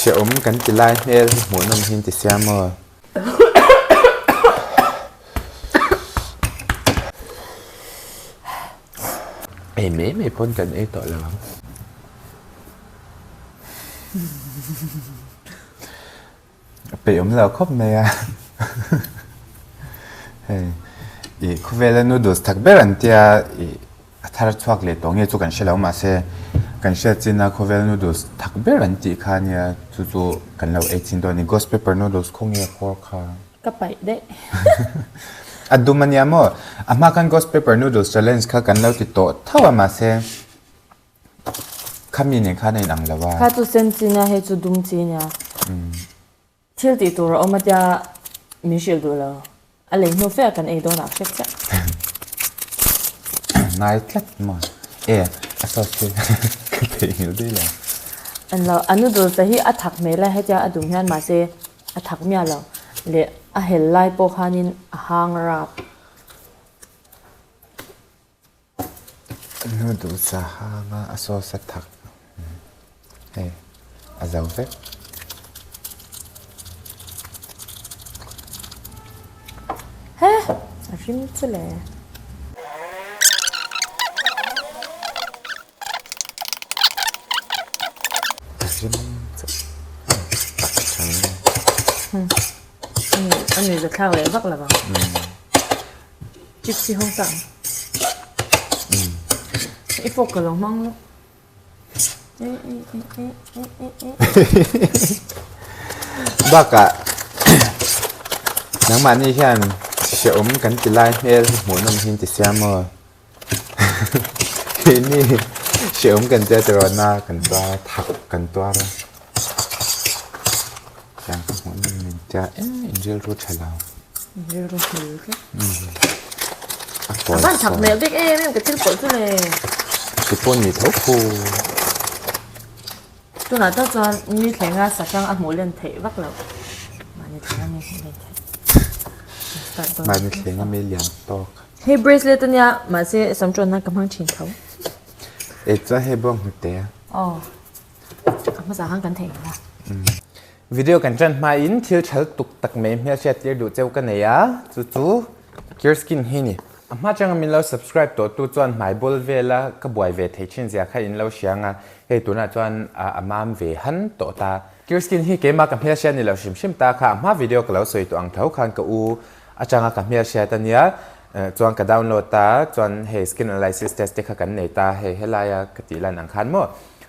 Hrehawm kan ti lai hmel hi hmuhnawm hi an ti sia maw? Ei mai mai pawn kan ei tawh lo ang. A peih awm lo khawp mai a. Hei ih khawvela noodles tak ber an tia ih a thar chhuak leh tawh nge chu kan hre lo mahse kan hriat chin a khawvel noodles thak ber an tih kha ania chu chu kan lo ei chin dawn a ni ghost pepper noodles khaw nge a kawr kha. Ka paih daih. A dum ania maw? A hma khan ghost pepper noodles challenge kha kan lo ti tawh tho a mahse Khami nen khan a inang lo a. Kha chu sen chi nia, hei chu dum chi nia. Thil tih tur a awm a tia min hrilh duh lo. A lei hnu fe a kan ei dawn ah hrep chiah. Ngai tlat maw? E, a sauce khi ka theihnghilh daih lo. An lo, a noodles te hi a thak hmel a hetia a dum hian mahse a thak miah lo. Leh a hel lai pawh khanin a hang rap. Noodles a hang a, a sauce a thak hei a zo vek. He a rim chu le. A rim chu tak tha nge. A nui zathlak leh vak lo ang. Gypsy ho chang. I fork ka lo hmang lo. Bakah nangmahni hian hrehawm kan ti lai hmel hi hmuhnawm hi an ti sia maw? Keini hrehawm kan tia tiraw na kan tuar a, thak kan tuar a. Tiang ka hmuhnawm min tia em in rilru tha lo. Rilru hmel tlat. A van thak hmel bik em em ka thil pawlh chu le. Ti pawh ni tho khu. Tunah tak chuan mi thlenga sahrang a hmuh len theih vak loh. Mahni thlenga mi hmuh len theih. Start dawn. Mahni thlenga mi lian tawk. Hei bracelet ania mahse samṭawnna ka hmang ṭhin tho. E chuan hei bawng hnute a. Aw. A hmasa khan kan theih la. Video kan ṭan hmain thil ṭhal tuk tak mai hmelhriat tir duh cheu ka nei a, chu chu Kirskin hi ni. A hma changa min lo subscribe tawh tu chuan hmai bawl vela ka buai ve thei thin zia kha in lo hria ang a, hei tunah chuan a mam ve han tawh ta. Kirskin hi keimah ka hmelhriat ni lo hrim hrim ta kha a hma video ka lo sawi tawh ang tho khan ka u atanga ka hmelhriat a nia, chuan ka download ta, chuan hei skin analysis test te kha kan nei ta, hei helaia ka tih lan ang khan maw.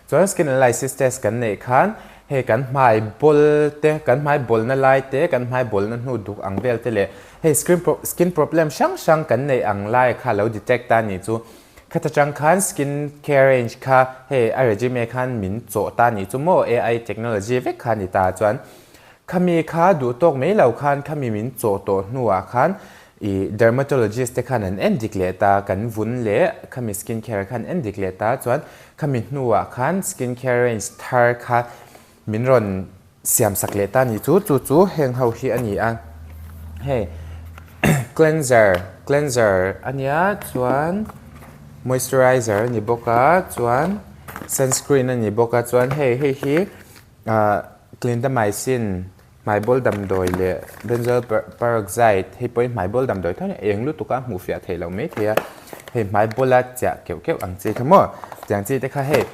Chuan skin analysis test kan neih khan hei kan hmai bawl te, kan hmai bawlna lai te, kan hmai bawlna hnu duk ang vel te leh hei skin skin problem hrang hrang kan neih ang lai kha lo detect ta nih chu. Khata tang khan skin care range kha hei a resume khan min chawh ta nih chu maw AI technology vek kha ni ta chuan khami kha duh tawk mai lo khan khami min chawh tawh hnuah khan I dermatologist te khan an en dik leh ta, kan vun leh khami skin care khan en dik leh ta chuan khami hnuah khan skin care range thar kha min rawn siam sak leh ta ni chu, chu chu heng ho hi a ni a. Hei cleanser, cleanser a nia chuan moisturizer a ni bawk a, chuan sunscreen a ni bawk a, chuan hei hei hi ah clindamycin Hmaibawl damdawi leh benzoyl peroxide hei pawhin hmaibawl damdawi tho nia eng lutuk a hmuh fiah theih loh mai thei a, hei hmaibawl a chiah keuh keuh ang chi kha maw tiang chi te kha hei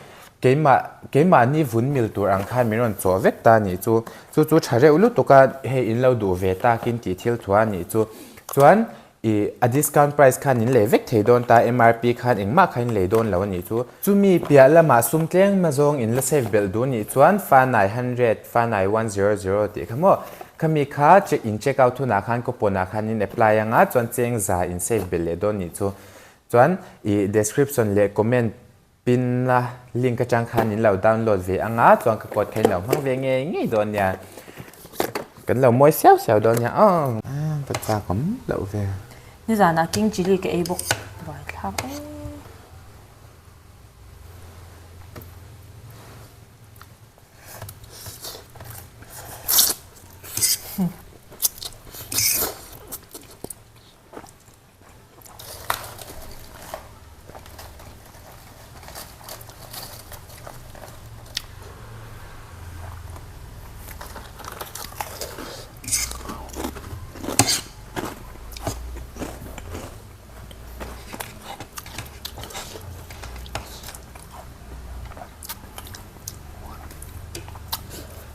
keimah keimahni vun mil tur ang khan min rawn chawh vek ta anih chu, chu chu tha reuh lutuk a hei in lo duh ve takin tih thil thuah anih chu chuan Ih, a discount price khan in lei vek thei dawn ta, MRP khan engmah kha in lei dawn lo a nih chu. Chumi piah lamah sum tleng mazawng in la save belh duh nih chuan fa 900, fa 9100 tih kha maw? Khami kha check in check out hunah khan coupon ah khan in apply anga chuan cheng za in save belh leh dawn nih chu. Chuan ih description leh comment pin a link atang khan in lo download ve anga chuan ka code kha in lo hmang ve ngei ngei dawn nia kan lo mawi siau siau dawn nia aw ka chak awm loh ve. Nizanah king chilli ka ei bawk buai thlak em.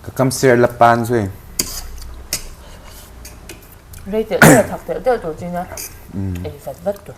Ka kam sir la pan zui. Rei telh telh a thak telh telh tur chin a ei vat vat tur.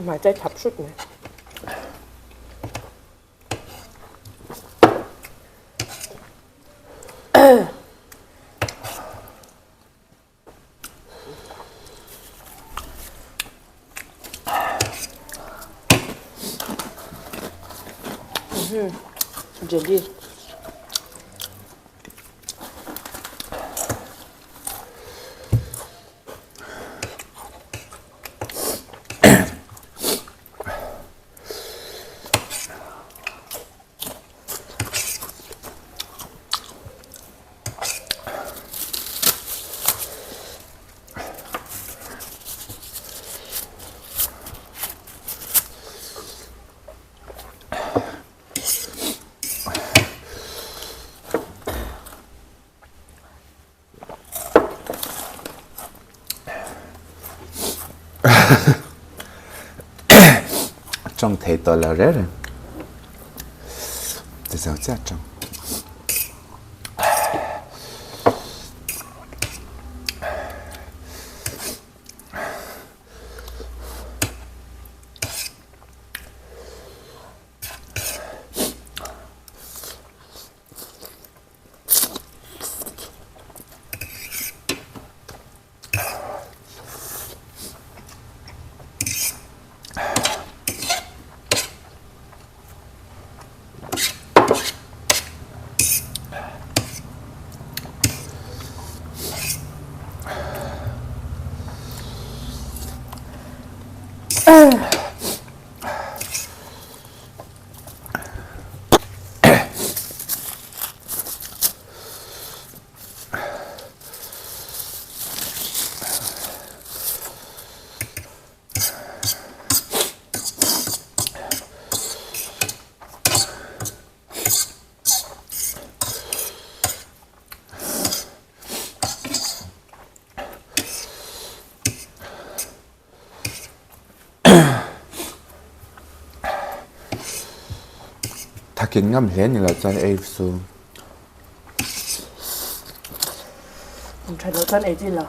A hmai chai thap hrut mai. Jelly. Tawng thei tawh lo reng reng. Ti zo chiah tawng. Thakin ngam hle ni lo chuan ei su. Tha lo chuan ei chi lo.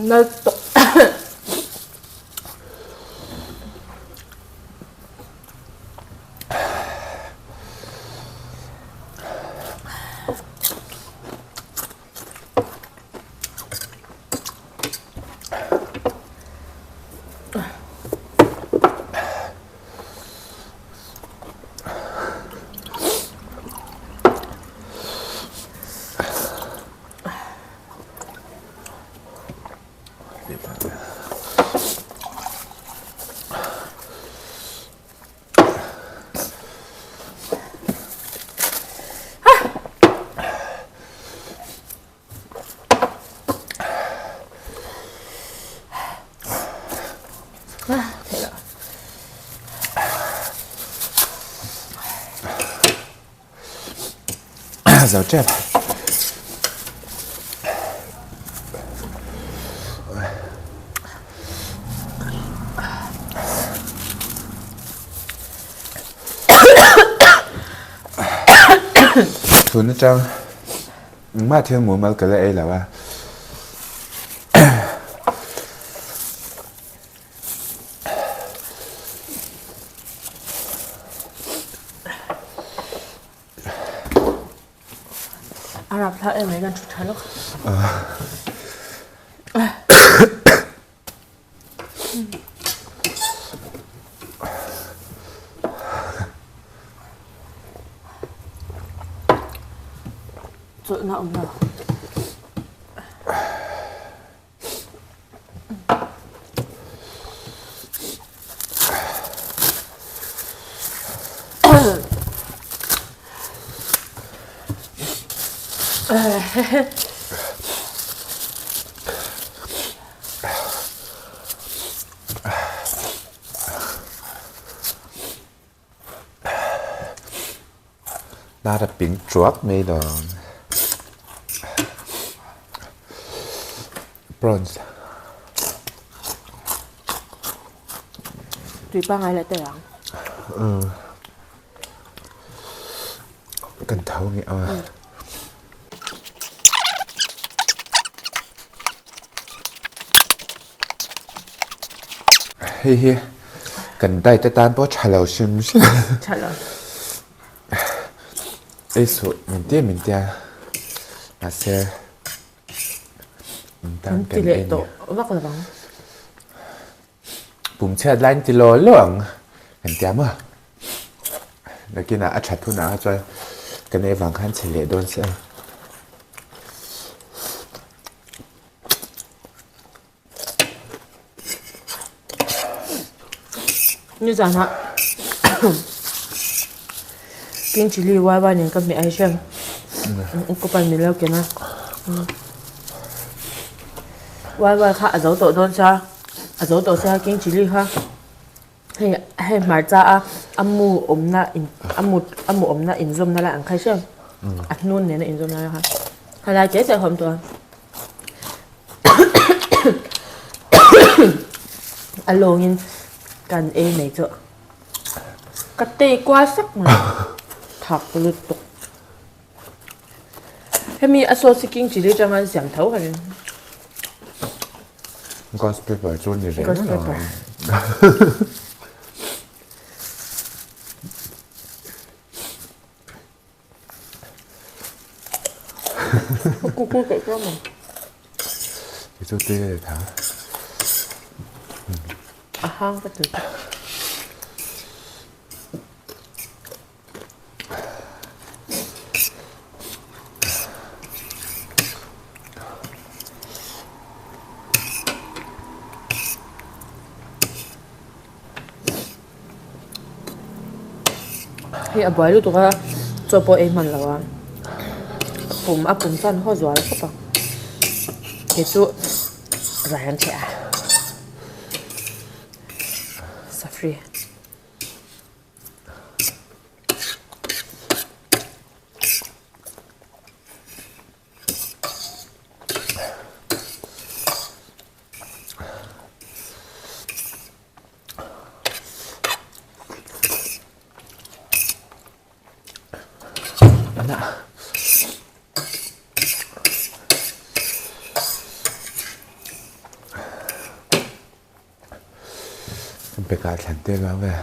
Nal tuk. Zo tep. Tun atang Engmah thil mumal ka la ei lo a. rapthlak em mai kan thu tha lawk. Chawlhna awm lo. Nar a ping truak mai dawn. Prawns. Tui pangai leh teh ang. Kan tho nge a. Hei hi kan diet atan pawh tha lo hrim hrim. Tha lo. Ei suh min tia min tia mahse min tan kan ti leh tawh vak lo ang. Pum chhiat laiin ti law law ang kan tia maw. Nakinah a that hunah kha chuan kan ei vang khan chhe leh dawn se. Nizanah King Chilli YY nen ka hmeh ai hriat Ukopan min lo ken a YY kha a zo tawh dawn sia a zo tawh sia King Chilli kha hei hei hmarcha a a mu awmna in a mu a mu awmna inzawmna lai ang kha hriat a hnun nena inzawmna lai kha helai te te a awm tawh a. A lawngin kan ei mai chu ka tei kual sak mai thak lutuk hemi a sauce hi king chilli atanga an siam tho ka ring. Ghost pepper chu ni reng Ghost pepper. Chu tui a ni tha. A hang ka tui ta. Hei a buai lutuk a chaw pawh ei hman lo a pum a pum chuan haw zual khawp ang kei chu rai an cheh a safri. Beka thlan te vang ve.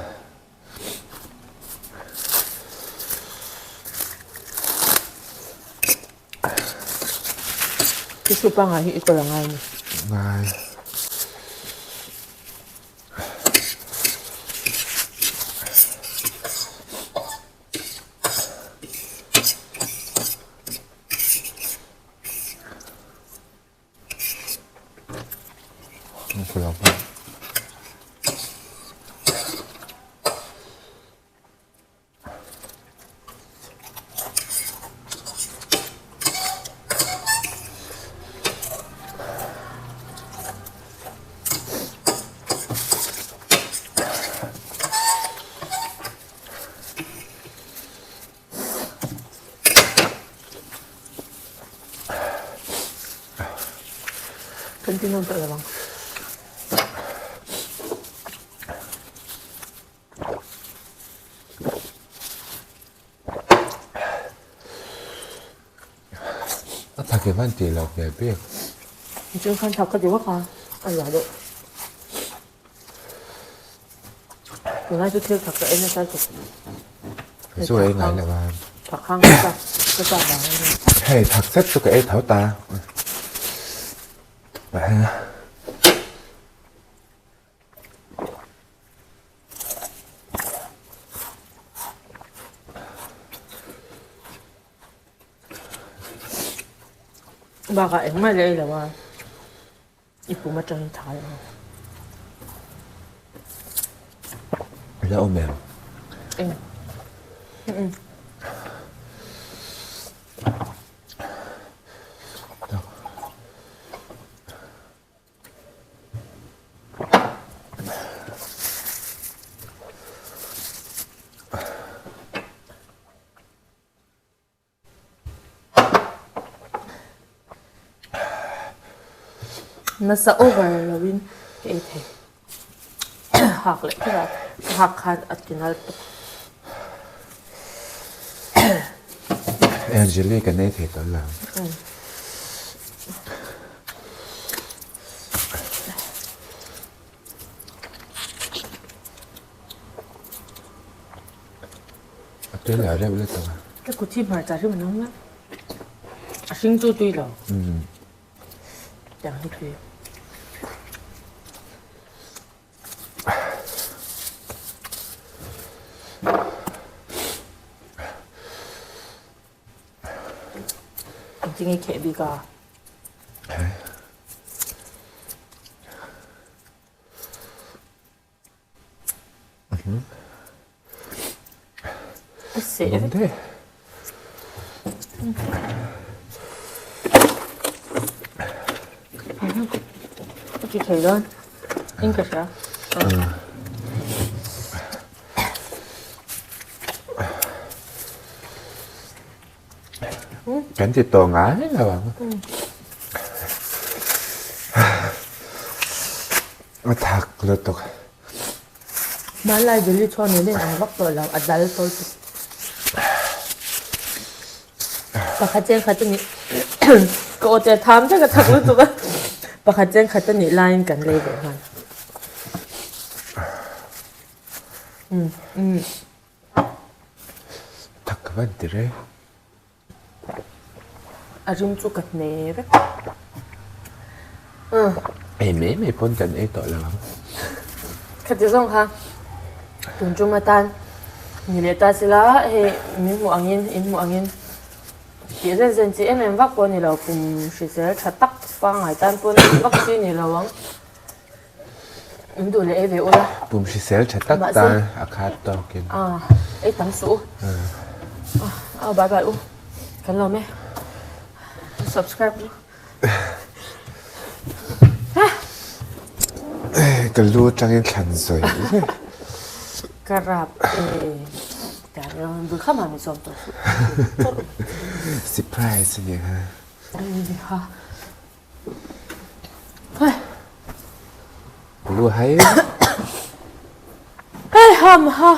Tissue pangngai hi i kawl a ngai a ni. Ngai. Kan ti nawn tawh lo ang. A thak em an tih loh hmel bik. Chu khan thak ka ti vak a, a zah deuh. Tunlai chu thil thak ka en nasa lutuk. Chu ei ngai lo a. Thak hang nasa. ka chak vang a ni. Hei thak zet chu ka ei tho ta. Bakah engmah la ei lo a, i pum atangin thai ang. La awm em? Eng. Nasa over lovin ka ei thei. Hak leh kher a, ka hak khan a ti nal tawp. Angeli kan ei thei tawh lo. A tui leh reuh lutuk a. Ka kut hi hmarcha hrim an awm a, a hring chu tui lo. Tiang hi tui. Engtin nge kheh bik a? A ti thei dawn in ka hria. Kan ti tawh ngai lo ang. A thak lutuk. Hmanlai Delhi chhuak nen in ang vak tawh lo, a dal tawh lutuk. Pakhat chen khat a nih ka aw te a tham vek a thak lutuk a. Pakhat chen khat a nih laiin kan lei ve nghal. Thak ka van ti reng. A rim chu ka hne vek. Ei mai mai pawn kan ei tawh lo ang. Khati zawng kha tun tum atan ni leh ta sila hei min hmuh angin in hmuh angin tih zen zen chi em em vak pawh a ni lo kum hrisel tha tak pangngai tan pawn vak chi a ni lo ang. In duh leh ei ve ula. Pum hrisel tha tak tan a khat tawkin. Ah, ei tam suh u. Ah, bye bye u. Kan lawm e. Subscribe u. Ka lu atangin thlan zawi zui. Ka rap e. Bul kha mah mi sawm tawh suh. Surprise a ni kha. Ha. Lu hai. Hei ham ha.